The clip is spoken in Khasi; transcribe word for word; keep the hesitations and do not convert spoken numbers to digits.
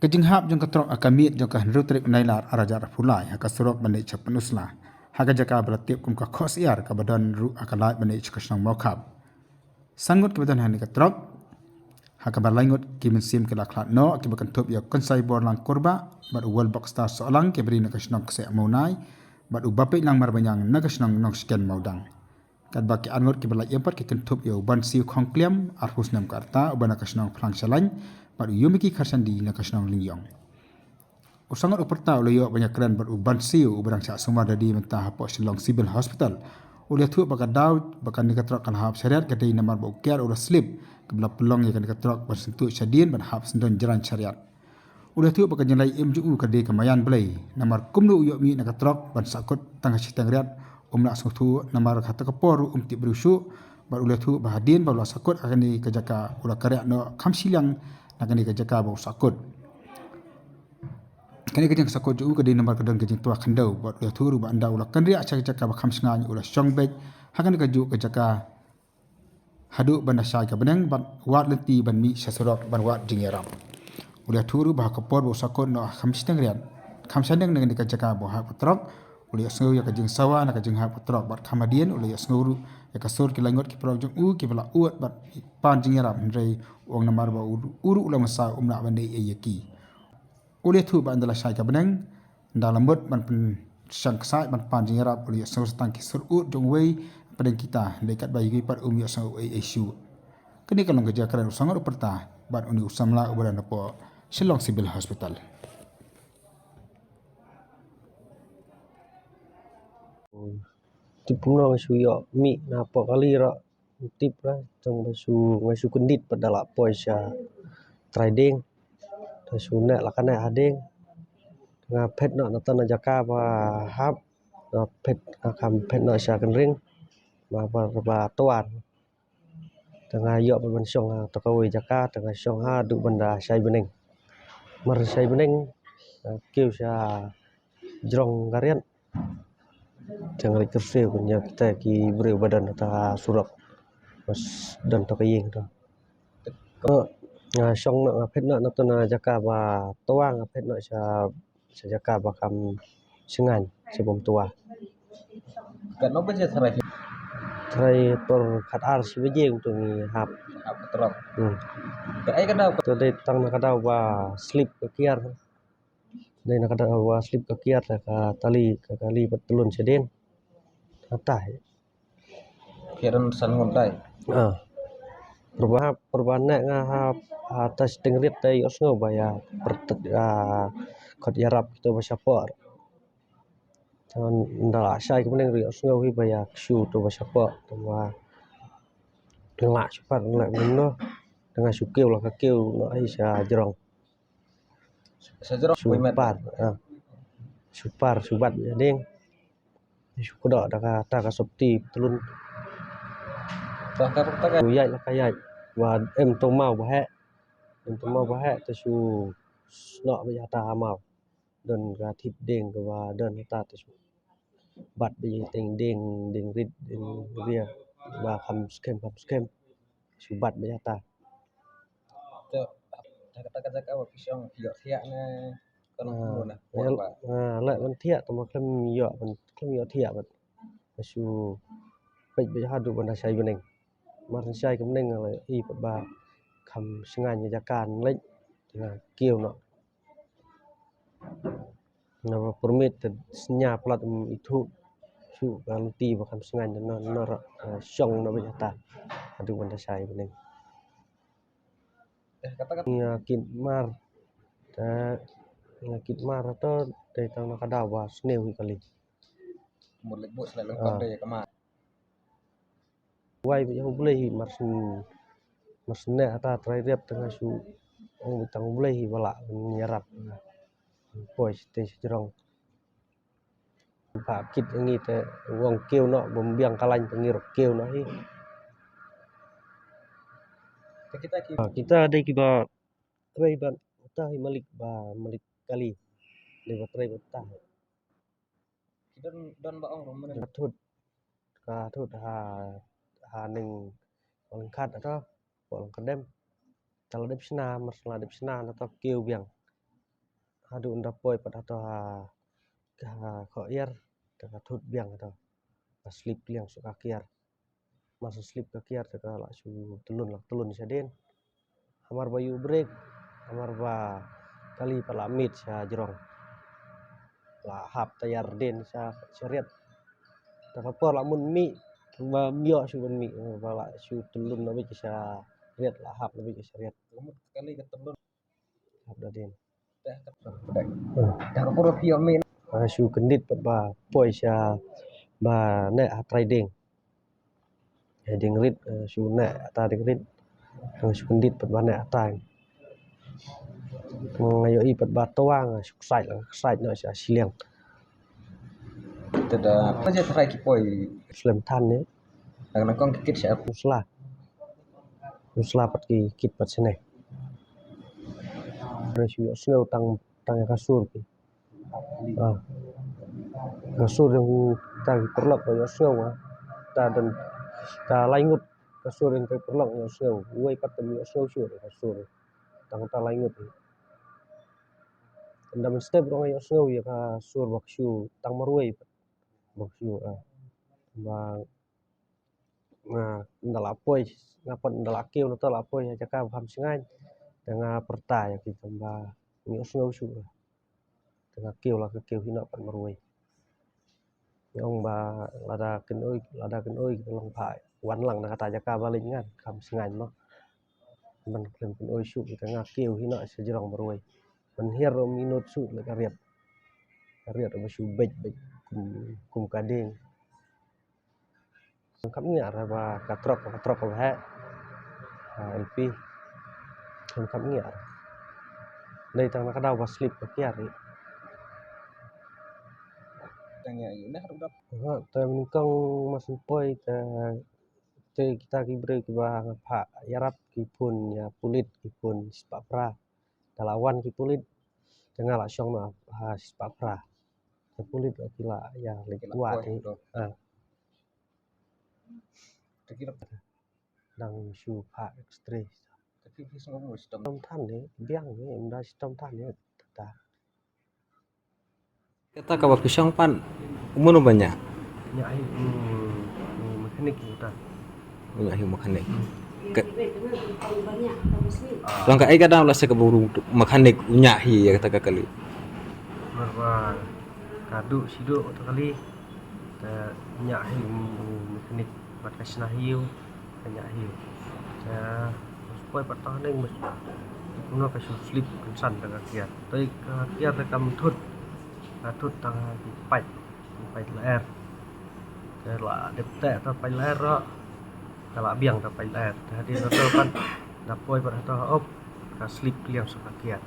Ka jinghap jong ka trok ha ka miet jong ka hynriew tarik Nailar arhajar arphew lai ha ka surok ban leit sha Pynursla, ha ka jaka ba la tip kum ka Khohsyiar, kaba don ruh ha ka laid ban leit sha ka shnong Mawkhap. San ngut kiba don ha kane ka trok, ha kaba lai ngut ki mynsiem ki la khlad noh, kiba kynthup ïa u Khynsai Borlang Kurbah bad u Wal Bokstar Sohlang, kiba ri na ka shnong Kseh Mawnai, bad u Bapeit Langmar Baniang na ka shnong Nongshken Mawdang. Katba ki ar ngut kiba la ïam pat ki kynthup ïa u Bansiew Khongkliam, arphew snem ka rta, uba na ka shnong Phlang Shalain, bad u Yumiki Kharshandi na ka shnong Lyngiong. U Sangot u Pyrta u la ïoh ban ïakren bad u Bansiew, uba dang shah sumar da die mynta hapoh Shillong Civil Hospital. U la ïathuh ba ka daw ba kane ka trok ka la hap shariat ka dei namar ba u kiar u la slip, kaba la pynlong ïa kane ka trok ban syntuh shadien ban hap syndon jrang shariat. U la ïathuh ba ka jingleit im jong u ka dei ka maïan blei, namar kumno u ïoh mih na ka trok ban sahkut tang ha shiteng riat, um lah sngewthuh namar kata ka por ruh um tip briew shuh. Bad u la ïathuh ba hadien ba u la sahkut ha kane ka jaka, u la kyrriah noh kham shiliang na kane ka jaka ba u sahkut. Kane ka jingsahkut jong u ka dei namar ka don ka jingtwa khyndew, bad u la ïathuh ruh ba ynda u la kynriah sha ka jaka ba kham shngaiñ, u la shong beit ha kane kajuh ka jaka haduh ban da shai ka bneng, ban wad lynti ban mih sha surok ban wad jingïarap. U la ïathuh ruh ba ha ka por ba u sahkut noh ha kham shiteng riat, kham shiteng na kane ka jaka ba u hap ka trok, u la ïohsngew ïa ka jingsawa na ka jinghap ka trok, bad kham hadien u la ïohsngew ruh ïa ka sur ki lai ngut ki paralok jong u kiba la ud bad pan jingïarap, hynrei u ong namar ba u, u ruh u la masa, um lah ban leh ei ei ïa ki. U la ïathuh ba ynda la shai ka bneng, ynda la mut ban pynshong ksaid ban pan jingïarap, u la ïohsngew sa tang ki sur ud jong uwei hapdeng kita, hynrei katba ïa kiwei pat um ïohsngew ei ei shuh. Kane ka long ka jingïakren u Sangot u Pyrta bad une u samla uba don hapoh Shillong Civil Hospital. Tip kumno nga shu ïoh mih na poh kali ruh tip ruh, tang ba shu, nga shu kyndit pat da la poi sha trai dieng. Te shu neh la ka neh ha dieng. Nga phet noh na tang na jaka ba hap, nga phet, nga kham phet noh sha kynring ba, ba, ba twa. Te nga ïoh pat ban shong ha kata kawei jaka, te nga shong haduh ban da shai bneng. Mar shai bneng, nga kiew sha jrong ka riat. Te nga leit kyrsiew ban ïa kita ki briew ba don ha ta surok, ba don ta ka ïing to. Nga shong noh, nga phet noh na ta na jaka ba twa, nga phet noh sha, sha jaka ba kham shngaiñ, sha bym twa. Katno baje tharai? Tharai por khat ar shi baje kumto ngi hap. Hap ka trok. Hmm. Ka ai ka daw? Te dei tang na ka daw ba slip ka kiar. Dei na ka daw ba slip ka kiar, te ka tali, ka kali pat tylun shadien. Hatai. Kiar san ngut dei. Ah. Pyrba, pyrba neh nga ha, ha ta shiteng riat te ïohsngew ba ïa pyrtet, ah, khot ïarap kito ba shapoh. Te ynda la shai ka bneng ruh ïohsngew hi ba ïa kshu to ba shapoh, te ba la shu par la mynno. Te nga shu kiew la ka kiew noh hi sha jrong. Sha jrong shu par, ah. Shu par, shu bat ïa ding. Shu kdoh da kata ka sopti tylun. Shu ïaid la ka ïaid. Ba em to maw ba heh. Em to maw ba heh te shu snoh ba ïa ta ha maw. Don ka thit dieng kaba don hata te shu bat ba ïa teng dieng, dieng rit, dieng ria. Ba kham skhem, kham skhem. Shu bat ba ïa ta. Te, te kata ka jaka ba phi shong phi ïoh thiah ne, kan, ah, kumno ne, ah, leh ban thiah, tang ba khlem ïoh ban, khlem ïoh thiah bad. Ba shu peit beit haduh ban da shai bneng. Mar shai ka bneng la i pat ba kham shngaiñ ka jaka leit, nga kiew noh. Naba permit te sñia plat, um ithuh shuh ka lynti ba kham shngaiñ, na, na, na, eh, shong na beit hata haduh ban da shai bneng. Nga kit mar, te nga kit mar to, te tang na ka daw ba sniew hi kali. Mut leit buh slek lengkot, ah, de ïa ka mar. Wai beit ha U Blei hi, mar syn, mar syn neh hata trai riat te nga shu ong beit tang U Blei hi ba lah ban ïarap. Poi shatei shajrong. Ba kit ngi te u ong kiew noh, bym biang ka lain te ngi ruh kiew noh hi. Te kita ki, ah, kita dei kiba trei bad uta hi malik, ba malik kali. Dei ba trei bad uta hi. Ki don, don ba ong ruh mynne. Ka thut, ka thut ha, ha ning lyngkhat ato, pok lyngkhat dem. Te la dep shna, mar shu la dep shna na to kiew biang. Haduh ynda poi pat hato ha, ha khoh iar, te ka thut biang hato. Ka slip liang suk ka kiar. Mar shu slip ka kiar te ka la shu tylun, la tylun shadien. Hamar ba ïuh brake, hamar ba kali pat la miet sha jrong. La hap tayar dien sha, sha riat. Te ka por la mut mih, ba ym ïoh shuh ban mih, ba la shu tylun na beit sha riat, la hap na beit sha riat. Kali ka tylun. Hap da dien. Dah ka por phi ïoh mih. Ah, shu kyndit pat ba poi sha ba neh ha trai dieng. Ha dieng rit, eh, shu neh ha ta dieng rit. Shu kyndit pat ba neh ha ta. Nga ïohi pat ba twa, nga shu ksait, ksait noh sha shiliang. Te da, pa je trai ki poi. Slem than ne. Dang nang kong ki kit sha u sla. U sla pat ki kit pat shane. Re shu ïohsngew tang, tang ïa ka sur ki. Ah. Ka sur jong ta ki paralok ba ïohsngew, ah. Ta don, ta lai ngut ka sur jong ta ki paralok ïohsngew. Uwei pat ym ïohsngew shuh ka sur. Tang ta lai ngut. Ynda mynstep ruh nga ïohsngew ïa ka sur ba ka shu tang marwei pat. Ba ka shu, ah. Ba nga, ynda la poi, nga pat ynda la kiew na to la poi ha jaka ba kham shngaiñ. Te nga pyrta ïa ki tang ba ngi ïohsngew shuh. Te nga kiew la ka kiew hi noh pat marwei. Nga ong ba lada kin oi, lada kin oi ki long pha wan lang na kata jaka ba leit ngan kham shngaiñ mo. Ban khlem kin oi shuh te nga kiew hi noh sha jrong marwei. Ban hiar ruh ym nud shuh la ka riat. Ka riat ba shu beit beit kum, kum ka dieng. Kham ngiar ba ka trok, ka trok ba heh. Ha, L P. Kham ngiar. Dei tang na ka daw ba slip ba kiar ri. Tang ïa ïa nah ruh dap. Ha, te nyngkong mar shu poi te, te kita ki briew kiba nga phah ïarap ki phone ïa pulit, ki phone shispah phra. Te la wan ki pulit. Te nga la shong noh ha shispah phra. Te pulit ki la ïa leit kwah te. Ah. Dang shu phah X-ray. Shitom than ne, biang ne, ynda shitom than ne, ta. Kata kaba phi shong pat, u mano ba ñiah? Ñiah hi, mm, mm, mechanic kata. Ñiah hi mechanic. Ka, tang kaei ka daw lashai kaba u mechanic u ñiah hi ïa kata ka kali? Namar ba ka duh shi duh kata kali. Te ñiah hi u mechanic bad ka shna hi u, ka ñiah hi u. Te poi pat tang haneng bad kumno ka shu slip kynsan da ka kiar. Te ka kiar te kam thut, ka thut tang ha ki paip, ki paip lyer. Te la dep teh ta paip lyer ruh, ka la biang ta paip lyer. Te hadien hato pat da poi pat hato ha op, ka slip kylliang sha ka kiar.